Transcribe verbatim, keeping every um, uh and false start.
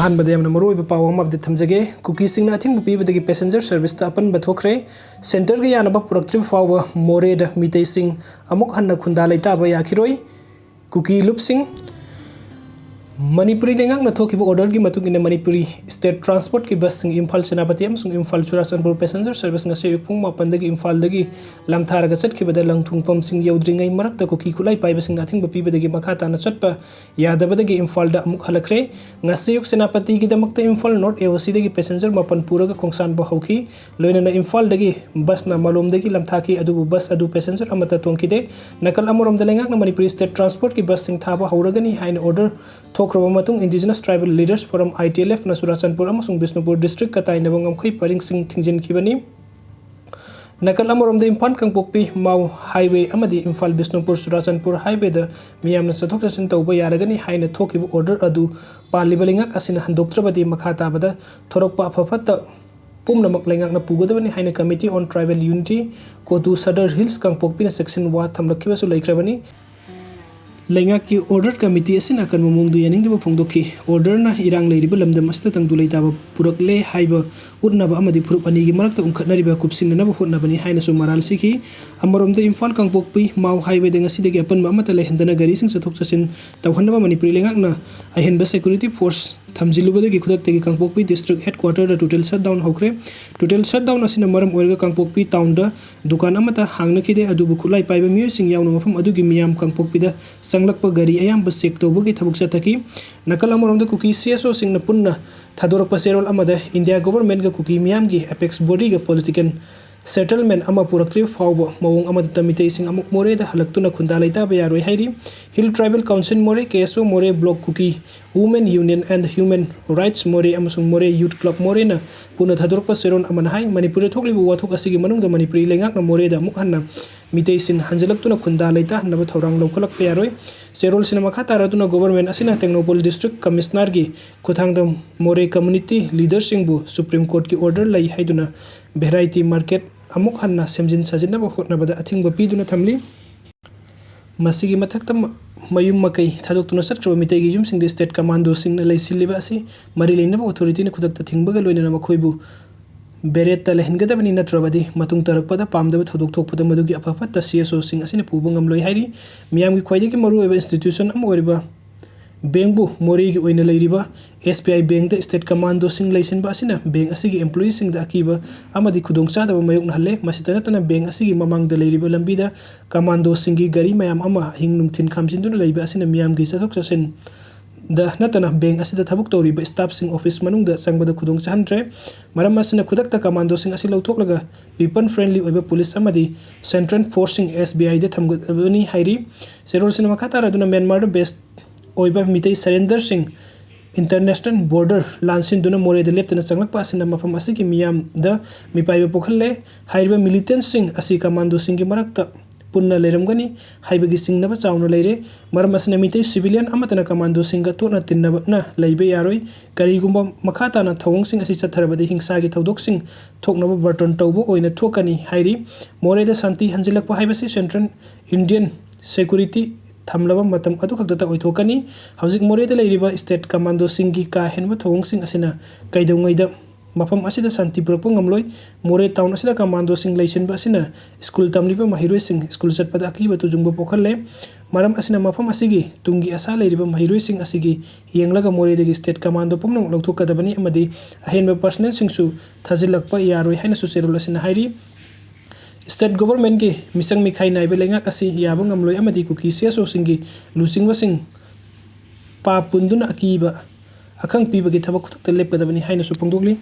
ꯑꯍꯥꯟꯕꯗ ꯌꯥꯝꯅ ꯃꯔꯨꯑꯣꯏꯕ ꯄꯥꯎ ꯑꯃ update ꯊꯝꯖꯒꯦ꯫ ꯀꯨꯀꯤꯁꯤꯡꯅ ꯑꯊꯤꯡꯕ ꯄꯤꯕꯗꯒꯤ passenger serviceꯇ ꯑꯄꯟꯕ ꯊꯣꯛꯈ꯭ꯔꯦ꯫ Centreꯒꯤ ꯌꯥꯅꯕ ꯄꯨꯔꯛꯇ꯭ꯔꯤꯕ ꯐꯥꯎꯕ ꯃꯣꯔꯦꯗ ꯃꯤꯇꯩꯁꯤꯡ ꯑꯃꯨꯛ ꯍꯟꯅ ꯈꯨꯟꯗꯥ ꯂꯩꯇꯥꯕ ꯌꯥꯈꯤꯔꯣꯏ꯫ ꯀꯨꯀꯤ ꯂꯨꯞꯁꯤꯡ꯫ ꯃꯅꯤꯄꯨꯔꯤ ꯂꯩꯉꯥꯛꯅ ꯊꯣꯛꯈꯤꯕ orderꯒꯤ ꯃꯇꯨꯡ ꯏꯟꯅ ꯃꯅꯤꯄꯨꯔꯤ state transportꯀꯤ busꯁꯤꯡ ꯏꯝꯐꯥꯜ ꯁꯦꯅꯥꯄꯇꯤ ꯑꯃꯁꯨꯡ ꯏꯝꯐꯥꯜ ꯆꯨꯔꯥꯆꯥꯟꯄꯨꯔ passenger service ꯉꯁꯤ ꯑꯌꯨꯛ ꯄꯨꯡ ꯃꯥꯄꯟꯗꯒꯤ ꯏꯝꯐꯥꯜꯗꯒꯤ ꯂꯝꯊꯥꯔꯒ ꯆꯠꯈꯤꯕꯗ ꯂꯪꯊꯨꯡꯐꯝꯁꯤꯡ ꯌꯧꯗ꯭ꯔꯤꯉꯩ ꯃꯔꯛꯇ ꯀꯨꯀꯤ ꯈꯨꯠꯂꯥꯏ ꯄꯥꯏꯕꯁꯤꯡꯅ ꯑꯊꯤꯡꯕ ꯄꯤꯕꯗꯒꯤ ꯃꯈꯥ ꯇꯥꯅ ꯆꯠꯄ ꯌꯥꯗꯕꯗꯒꯤ ꯏꯝꯐꯥꯜꯗ ꯑꯃꯨꯛ ꯍꯜꯂꯛꯈ꯭ꯔꯦ꯫ ꯉꯁꯤ ꯑꯌꯨꯛ ꯁꯦꯅꯥꯄꯇꯤꯒꯤꯗꯃꯛꯇ ꯏꯝꯐꯥꯜ North AOCꯗꯒꯤ passenger ꯃꯥꯄꯟ ꯄꯨꯔꯒ ꯈꯣꯡꯁꯥꯟꯕ ꯍꯧꯈꯤ꯫ ꯂꯣꯏꯅꯅ ꯏꯝꯐꯥꯜꯗꯒꯤ busꯅ ꯃꯥꯂꯣꯝꯗꯒꯤ ꯂꯝꯊꯥꯈꯤ, ꯑꯗꯨꯕꯨ bus ꯑꯗꯨ passenger ꯑꯃꯠꯇ ꯇꯣꯡꯈꯤꯗꯦ꯫ ꯅꯥꯀꯜ ꯑꯃꯔꯣꯝꯗ ꯂꯩꯉꯥꯛꯅ ꯃꯅꯤꯄꯨꯔꯤ state transportꯀꯤ busꯁꯤꯡ ꯊꯥꯕ ꯍꯧꯔꯒꯅꯤ ꯍꯥꯏꯅ order ꯊꯣꯛꯈ꯭ꯔꯕ ꯃꯇꯨꯡ Indigenous Tribal Leaders Forum, ITLFꯅ Churachandpur ꯑꯃꯁꯨꯡ ꯕꯤꯁꯅꯨꯄꯨꯔ districtꯀ ꯇꯥꯏꯅꯕ ꯉꯝꯈꯩ ꯄꯔꯤꯡꯁꯤꯡ ꯊꯤꯡꯖꯤꯟꯈꯤꯕꯅꯤ꯫ ꯅꯥꯀꯜ ꯑꯃꯔꯣꯝꯗ ꯏꯝꯐꯥꯜ ꯀꯥꯡꯄꯣꯛꯄꯤ ꯃꯥꯎ highway ꯑꯃꯗꯤ ꯏꯝꯐꯥꯜ ꯕꯤꯁꯅꯨꯄꯨꯔ ꯆꯨꯔꯥꯆꯥꯟꯄꯨꯔ highwayꯗ ꯃꯤꯌꯥꯝꯅ ꯆꯠꯊꯣꯛ ꯆꯠꯁꯤꯟ ꯇꯧꯕ ꯌꯥꯔꯒꯅꯤ ꯍꯥꯏꯅ ꯊꯣꯛꯈꯤꯕ order ꯑꯗꯨ ꯄꯥꯜꯂꯤꯕ ꯂꯩꯉꯥꯛ ꯑꯁꯤꯅ ꯍꯟꯗꯣꯛꯇ꯭ꯔꯕꯗꯤ ꯃꯈꯥ ꯇꯥꯕꯗ ꯊꯣꯔꯛꯄ ꯑꯐ ꯐꯠꯇ ꯄꯨꯝꯅꯃꯛ ꯂꯩꯉꯥꯛꯅ ꯄꯨꯒꯗꯕꯅꯤ ꯍꯥꯏꯅ Committee on Tribal Unity, CoTU Sadar Hills ꯀꯥꯡꯄꯣꯛꯄꯤꯅ ꯆꯦꯛꯁꯤꯟ ꯋꯥ ꯊꯝꯂꯛꯈꯤꯕꯁꯨ ꯂꯩꯈ꯭ꯔꯕꯅꯤ꯫ ꯂꯩꯉꯥꯛꯀꯤ order committee ꯑꯁꯤꯅ ꯑꯀꯟꯕ ꯃꯑꯣꯡꯗ ꯌꯥꯅꯤꯡꯗꯕ ꯐꯣꯡꯗꯣꯛꯈꯤ꯫ Orderꯅ ꯏꯔꯥꯡ ꯂꯩꯔꯤꯕ ꯂꯝꯗꯝ ꯑꯁꯤꯗ ꯇꯪꯗꯨ ꯂꯩꯇꯥꯕ ꯄꯨꯔꯛꯂꯦ ꯍꯥꯏꯕ ꯎꯠꯅꯕ ꯑꯃꯗꯤ ꯐꯨꯔꯨꯞ ꯑꯅꯤꯒꯤ ꯃꯔꯛꯇ ꯎꯪꯈꯠꯅꯔꯤꯕ ꯀꯨꯞꯁꯤꯟꯅꯅꯕ ꯍꯣꯠꯅꯕꯅꯤ ꯍꯥꯏꯅꯁꯨ ꯃꯔꯥꯜ ꯁꯤꯈꯤ꯫ ꯑꯃꯔꯣꯝꯗ ꯏꯝꯐꯥꯜ ꯀꯥꯡꯄꯣꯛꯄꯤ ꯃꯥꯎ highwayꯗ ꯉꯁꯤꯗꯒꯤ ꯑꯄꯟꯕ ꯑꯃꯠꯇ ꯂꯩꯍꯟꯗꯅ ꯒꯥꯔꯤꯁꯤꯡ ꯆꯠꯊꯣꯛ ꯆꯠꯁꯤꯟ ꯇꯧꯍꯟꯅꯕ ꯃꯅꯤꯄꯨꯔꯤ ꯂꯩꯉꯥꯛꯅ ꯑꯍꯦꯟꯕ security force ꯊꯝꯖꯤꯜꯂꯨꯕꯗꯒꯤ ꯈꯨꯗꯛꯇꯒꯤ ꯀꯥꯡꯄꯣꯛꯄꯤ district headquarterꯗ total shutdown ꯍꯧꯈ꯭ꯔꯦ꯫ Total shutdown ꯑꯁꯤꯅ ꯃꯔꯝ ꯑꯣꯏꯔꯒ ꯀꯥꯡꯄꯣꯛꯄꯤ townꯗ ꯗꯨꯀꯥꯟ ꯑꯃꯠꯇ ꯍꯥꯡꯅꯈꯤꯗꯦ, ꯑꯗꯨꯕꯨ ꯈꯨꯠꯂꯥꯏ ꯄꯥꯏꯕ ꯃꯤꯑꯣꯏꯁꯤꯡ ꯌꯥꯎꯅ ꯃꯐꯝ ꯑꯗꯨꯒꯤ ꯃꯤꯌꯥꯝ ꯀꯥꯡꯄꯣꯛꯄꯤꯗ ꯆꯪꯂꯛꯄ ꯒꯥꯔꯤ ꯑꯌꯥꯝꯕ check ꯇꯧꯕꯒꯤ ꯊꯕꯛ ꯆꯠꯊꯈꯤ꯫ ꯅꯥꯀꯜ ꯑꯃꯔꯣꯝꯗ ꯀꯨꯀꯤ CSOꯁꯤꯡꯅ ꯄꯨꯟꯅ ꯊꯥꯗꯣꯔꯛꯄ ꯆꯦꯔꯣꯜ ꯑꯃꯗ India governmentꯒ ꯀꯨꯀꯤ ꯃꯤꯌꯥꯝꯒꯤ apex bodyꯒ political settlement ꯑꯃ ꯄꯨꯔꯛꯇ꯭ꯔꯤꯕ ꯐꯥꯎꯕ ꯃꯑꯣꯡ ꯑꯃꯗꯇ ꯃꯤꯇꯩꯁꯤꯡ ꯑꯃꯨꯛ ꯃꯣꯔꯦꯗ ꯍꯜꯂꯛꯇꯨꯅ ꯈꯨꯟꯗꯥ ꯂꯩꯇꯥꯕ ꯌꯥꯔꯣꯏ ꯍꯥꯏꯔꯤ꯫ Hill Tribal Council ꯃꯣꯔꯦ, KSO ꯃꯣꯔꯦ, Block Kuki Women Union and Human Rights ꯃꯣꯔꯦ ꯑꯃꯁꯨꯡ ꯃꯣꯔꯦ Youth Club ꯃꯣꯔꯦꯅ ꯄꯨꯟꯅ ꯊꯥꯗꯣꯔꯛꯄ ꯆꯦꯔꯣꯜ ꯑꯃꯅ ꯍꯥꯏ, ꯃꯅꯤꯄꯨꯔꯗ ꯊꯣꯛꯂꯤꯕ ꯋꯥꯊꯣꯛ ꯑꯁꯤꯒꯤ ꯃꯅꯨꯡꯗ ꯃꯅꯤꯄꯨꯔꯤ ꯂꯩꯉꯥꯛꯅ ꯃꯣꯔꯦꯗ ꯑꯃꯨꯛ ꯍꯟꯅ ꯃꯤꯇꯩꯁꯤꯡ ꯍꯟꯖꯤꯜꯂꯛꯇꯨꯅ ꯈꯨꯟꯗꯥ ꯂꯩꯇꯥꯍꯟꯅꯕ ꯊꯧꯔꯥꯡ ꯂꯧꯈꯠꯂꯛꯄ ꯌꯥꯔꯣꯏ꯫ ꯆꯦꯔꯣꯜꯁꯤꯅ ꯃꯈꯥ ꯇꯥꯔꯗꯨꯅ government ꯑꯁꯤꯅ Tengnoupal District Commissionerꯒꯤ ꯈꯨꯠꯊꯥꯡꯗ ꯃꯣꯔꯦ community leaderꯁꯤꯡꯕꯨ Supreme Courtꯀꯤ order ꯂꯩ ꯍꯥꯏꯗꯨꯅ variety market ꯑꯃꯨꯛ ꯍꯟꯅ ꯁꯦꯝꯖꯤꯟ ꯁꯥꯖꯤꯟꯅꯕ ꯍꯣꯠꯅꯕꯗ ꯑꯊꯤꯡꯕ ꯄꯤꯗꯨꯅ ꯊꯝꯂꯤ꯫ ꯃꯁꯤꯒꯤ ꯃꯊꯛꯇ ꯃ-, ꯃꯌꯨꯝ ꯃꯀꯩ ꯊꯥꯗꯣꯛꯇꯨꯅ ꯆꯠꯈ꯭ꯔꯕ ꯃꯤꯇꯩꯒꯤ ꯌꯨꯝꯁꯤꯡꯗ state commandoꯁꯤꯡꯅ ꯂꯩꯁꯤꯜꯂꯤꯕ ꯑꯁꯤ ꯃꯔꯤ ꯂꯩꯅꯕ authorityꯅ ꯈꯨꯗꯛꯇ ꯊꯤꯡꯕꯒ ꯂꯣꯏꯅꯅ ꯃꯈꯣꯏꯕꯨ barrackꯇ ꯂꯩꯍꯟꯒꯗꯕꯅꯤ, ꯅꯠꯇ꯭ꯔꯕꯗꯤ ꯃꯇꯨꯡ ꯇꯥꯔꯛꯄꯗ ꯄꯥꯝꯗꯕ ꯊꯧꯗꯣꯛ ꯊꯣꯛꯄꯗ ꯃꯗꯨꯒꯤ ꯑꯐ ꯐꯠꯇ CSOꯁꯤꯡ ꯑꯁꯤꯅ ꯄꯨꯕ ꯉꯝꯂꯣꯏ ꯍꯥꯏꯔꯤ꯫ ꯃꯤꯌꯥꯝꯒꯤ ꯈ꯭ꯋꯥꯏꯗꯒꯤ ꯃꯔꯨꯑꯣꯏꯕ institution ꯑꯃ ꯑꯣꯏꯔꯤꯕ bankꯕꯨ ꯃꯣꯔꯦꯒꯤ ꯑꯣꯏꯅ ꯂꯩꯔꯤꯕ SBI bankꯇ state commandoꯁꯤꯡ ꯂꯩꯁꯤꯟꯕ ꯑꯁꯤꯅ bank ꯑꯁꯤꯒꯤ employeeꯁꯤꯡꯗ ꯑꯀꯤꯕ ꯑꯃꯗꯤ ꯈꯨꯗꯣꯡꯆꯥꯗꯕ ꯃꯥꯌꯣꯛꯅꯍꯜꯂꯦ꯫ ꯃꯁꯤꯇ ꯅꯠꯇꯅ bank ꯑꯁꯤꯒꯤ ꯃꯃꯥꯡꯗ ꯂꯩꯔꯤꯕ ꯂꯝꯕꯤꯗ commandoꯁꯤꯡꯒꯤ ꯒꯥꯔꯤ ꯃꯌꯥꯝ ꯑꯃ ꯑꯍꯤꯡ ꯅꯨꯡꯊꯤꯜ ꯈꯥꯝꯖꯤꯟꯗꯨꯅ ꯂꯩꯕ ꯑꯁꯤꯅ ꯃꯤꯌꯥꯝꯒꯤ ꯆꯠꯊꯣꯛ ꯆꯠꯁꯤꯟꯗ ꯅꯠꯇꯅ bank ꯑꯁꯤꯗ ꯊꯕꯛ ꯇꯧꯔꯤꯕ staffꯁꯤꯡ office ꯃꯅꯨꯡꯗ ꯆꯪꯕꯗ ꯈꯨꯗꯣꯡ ꯆꯥꯍꯟꯗ꯭ꯔꯦ꯫ ꯃꯔꯝ ꯑꯁꯤꯅ ꯈꯨꯗꯛꯇ commandoꯁꯤꯡ ꯑꯁꯤ ꯂꯧꯊꯣꯛꯂꯒ people friendly ꯑꯣꯏꯕ police ꯑꯃꯗꯤ central forceꯁꯤꯡ SBIꯗ ꯊꯝꯒꯗꯕꯅꯤ ꯍꯥꯏꯔꯤ꯫ ꯆꯦꯔꯣꯜꯁꯤꯡꯅ ꯃꯈꯥ ꯇꯥꯔꯗꯨꯅ ꯃ꯭ꯌꯥꯟꯃꯥꯔꯗ base ꯑꯣꯏꯕ ꯃꯤꯇꯩ surrenderꯁꯤꯡ international border ꯂꯥꯟꯁꯤꯟꯗꯨꯅ ꯃꯣꯔꯦꯗ ꯂꯦꯞꯇꯅ ꯆꯪꯂꯛꯄ ꯑꯁꯤꯅ ꯃꯐꯝ ꯑꯁꯤꯒꯤ ꯃꯤꯌꯥꯝꯗ ꯃꯤꯄꯥꯏꯕ ꯄꯣꯛꯍꯜꯂꯦ꯫ ꯍꯥꯏꯔꯤꯕ militantꯁꯤꯡ ꯑꯁꯤ commandoꯁꯤꯡꯒꯤ ꯃꯔꯛꯇ ꯄꯨꯟꯅ ꯂꯩꯔꯝꯒꯅꯤ ꯍꯥꯏꯕꯒꯤ ꯆꯤꯡꯅꯕ ꯆꯥꯎꯅ ꯂꯩꯔꯦ꯫ ꯃꯔꯝ ꯑꯁꯤꯅ ꯃꯤꯇꯩ civilian ꯑꯃꯠꯇꯅ commandoꯁꯤꯡꯒ ꯇꯣꯠꯅ ꯇꯤꯟꯅꯅ ꯂꯩꯕ ꯌꯥꯔꯣꯏ꯫ ꯀꯔꯤꯒꯨꯝꯕ ꯃꯈꯥ ꯇꯥꯅ ꯊꯧꯑꯣꯡꯁꯤꯡ ꯑꯁꯤ ꯆꯠꯊꯔꯕꯗꯤ ꯍꯤꯡꯁꯥꯒꯤ ꯊꯧꯗꯣꯛꯁꯤꯡ ꯊꯣꯛꯅꯕ bargain ꯇꯧꯕ ꯑꯣꯏꯅ ꯊꯣꯛꯀꯅꯤ ꯍꯥꯏꯔꯤ꯫ ꯃꯣꯔꯦꯗ ꯁꯥꯟꯇꯤ ꯍꯟꯖꯤꯜꯂꯛꯄ ꯍꯥꯏꯕꯁꯤ central Indian security ꯊꯝꯂꯕ ꯃꯇꯝ ꯑꯗꯨꯈꯛꯇꯗ ꯑꯣꯏꯊꯣꯛꯀꯅꯤ꯫ ꯍꯧꯖꯤꯛ ꯃꯣꯔꯦꯗ ꯂꯩꯔꯤꯕ state commandoꯁꯤꯡꯒꯤ ꯀꯥ ꯍꯦꯟꯕ ꯊꯧꯑꯣꯡꯁꯤꯡ ꯑꯁꯤꯅ ꯀꯩꯗꯧꯉꯩꯗ ꯃꯐꯝ ꯑꯁꯤꯗ ꯁꯥꯟꯇꯤ ꯄꯨꯔꯛꯄ ꯉꯝꯂꯣꯏ꯫ ꯃꯣꯔꯦ town ꯑꯁꯤꯗ commandoꯁꯤꯡ ꯂꯩꯁꯤꯟꯕ ꯑꯁꯤꯅ school ꯇꯝꯂꯤꯕ ꯃꯍꯩꯔꯣꯏꯁꯤꯡ school ꯆꯠꯄꯗ ꯑꯀꯤꯕ ꯇꯨꯖꯨꯡꯕ ꯄꯣꯛꯍꯜꯂꯦ꯫ ꯃꯔꯝ ꯑꯁꯤꯅ ꯃꯐꯝ ꯑꯁꯤꯒꯤ ꯇꯨꯡꯒꯤ ꯑꯁꯥ ꯂꯩꯔꯤꯕ ꯃꯍꯩꯔꯣꯏꯁꯤꯡ ꯑꯁꯤꯒꯤ ꯌꯦꯡꯂꯒ ꯃꯣꯔꯦꯗꯒꯤ state commando ꯄꯨꯝꯅꯃꯛ ꯂꯧꯊꯣꯛꯀꯗꯕꯅꯤ ꯑꯃꯗꯤ ꯑꯍꯦꯟꯕ personnelꯁꯤꯡꯁꯨ ꯊꯥꯖꯤꯜꯂꯛꯄ ꯌꯥꯔꯣꯏ ꯍꯥꯏꯅꯁꯨ ꯆꯦꯔꯣꯜ ꯑꯁꯤꯅ ꯍꯥꯏꯔꯤ꯫ State governmentꯀꯤ ꯃꯤꯆꯪ ꯃꯤꯈꯥꯏ ꯅꯥꯏꯕ ꯂꯩꯉꯥꯛ ꯑꯁꯤ ꯌꯥꯕ ꯉꯝꯂꯣꯏ ꯑꯃꯗꯤ ꯀꯨꯀꯤ CSOꯁꯤꯡꯒꯤ ꯂꯨꯆꯤꯡꯕꯁꯤꯡ ꯄꯥ ꯄꯨꯟꯗꯨꯅ ꯑꯀꯤꯕ ꯑꯈꯪ ꯄꯤꯕꯒꯤ ꯊꯕꯛ ꯈꯨꯗꯛꯇ ꯂꯦꯞꯀꯗꯕꯅꯤ ꯍꯥꯏꯅꯁꯨ ꯐꯣꯡꯗꯣꯛꯂꯤ꯫